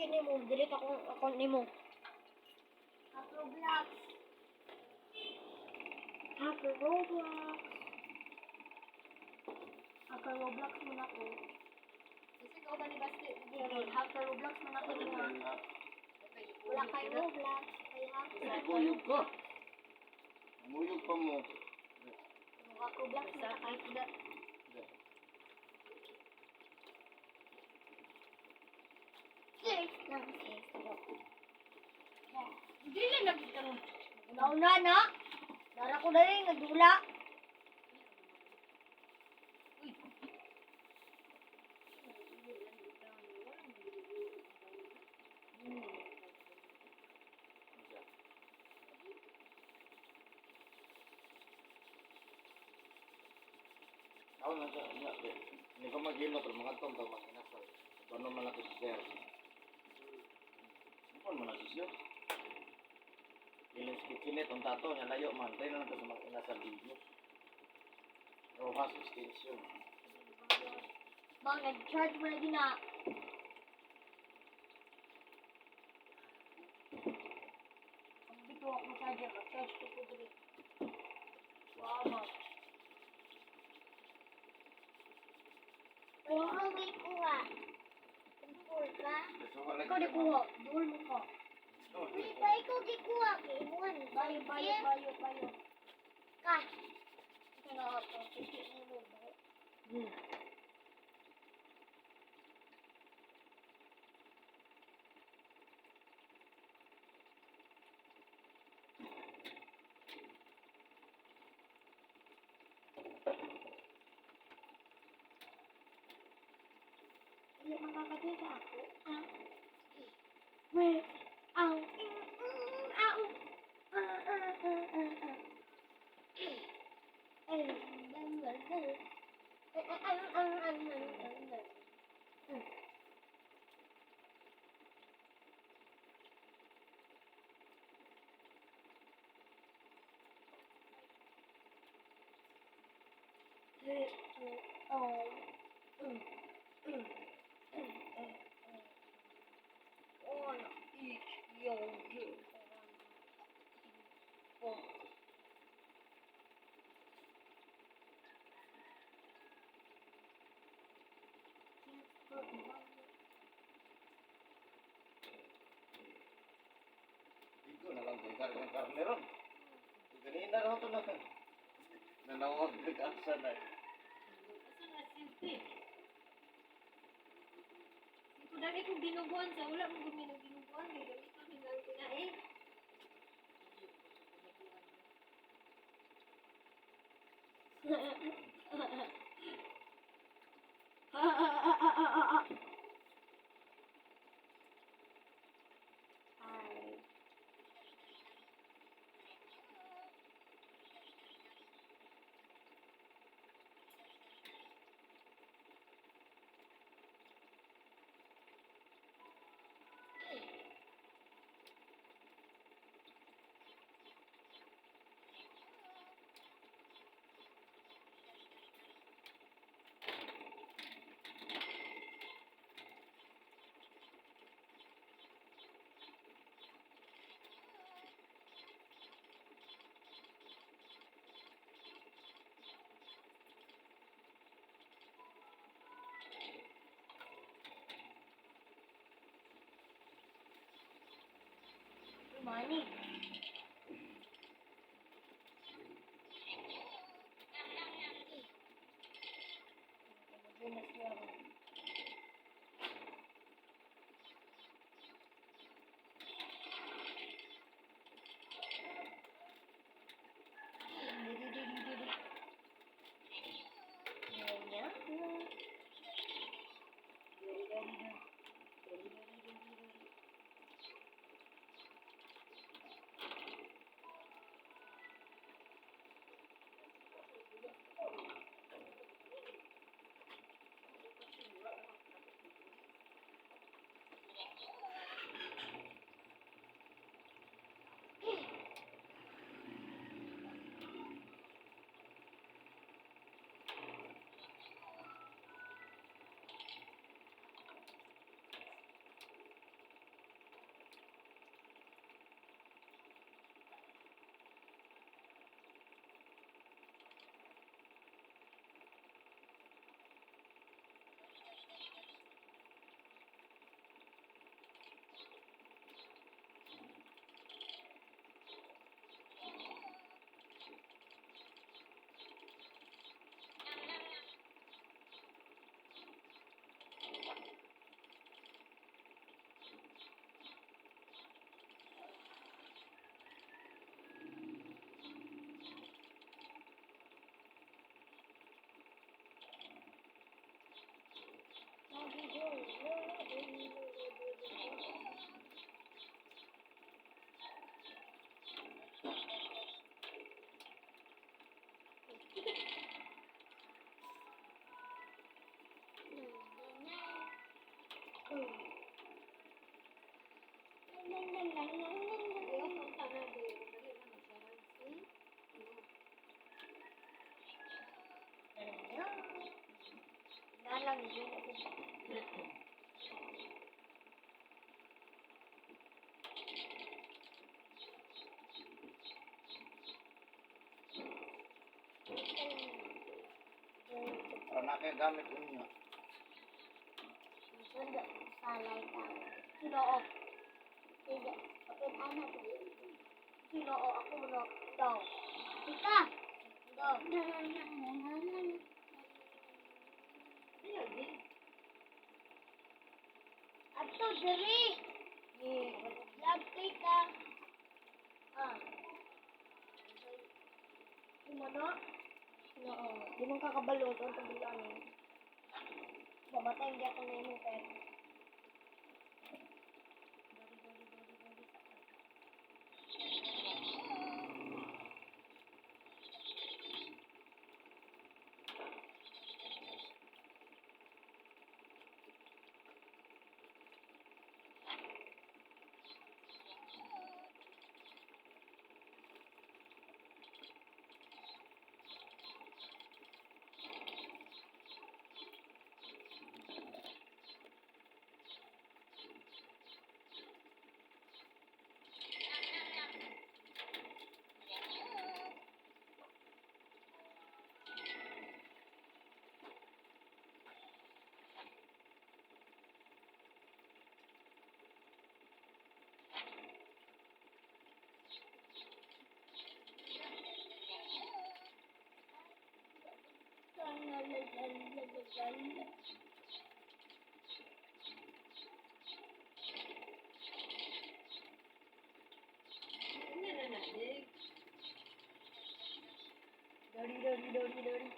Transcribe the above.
Gini mo, delete ako account nimo. Hacker Roblox. Hacker Roblox. Hacker Roblox man ako. Kasi ikaw ba ni Basti? Hacker Roblox man ako nimo. Wala kay Roblox, kay hacker. Naguyog ka. Nguyog pa mo. Hacker Roblox man ako. Six lang six. Hindi lang nagkaroon. Una-una na. Dara ko na rin, nagdula. Ako na siya. Niya, di. Hindi ko maghilot pero mga tong tong mag-inasal. Paano man ako si sir? Paano man ako si sir? Ilang kitchenette ang tato niya layo man. Tayo na lang to sa mag-inasal video. Rojas extension. Bang, nag-charge mo lagi na. Ang bito ako charger, mag-charge ko po dali. Wow, ma. Wala may kuha. Kumpul ka? Ikaw di kuha, duol mo ka. Uy, ba ikaw gikuha? Kay imuhan. Bayo, bayo, bayo, bayo. Ka. Ito na ako, kiki mo ba? Hindi makakakita ako. Ah. We, ang, Ah, ah, ah, ah, ah, ah. Ay, bang, bang, bang. Ah, ah, ah, ah, ah, ah, ah. eh, oh, mm. Wanna eat your dick. Oh. Igo na lang tayo karne karne ron. Ganina ron to na. Nanawag nag-asa na. Asa nga silpi? Ito dali kong dinuguan sa wala mo gumi ng dinuguan. May ganito hingal ko na eh. Ay. Money. Ayaw kang tanan kay dali na mag-charge. Nalang yun. Para na kay gamit unya. Sundo salay ka. Sino Sige, kapit anak. Sino ako no? Daw. Ika. Daw. Ayaw di. Ato diri. Vlog kita. Ah. Imo no? No. Di mo kakabalo ang tabilan ni. Mamatay hindi ako na imo pero. Dori dori dori dori sa Ano na na di. Dori dori dori dori.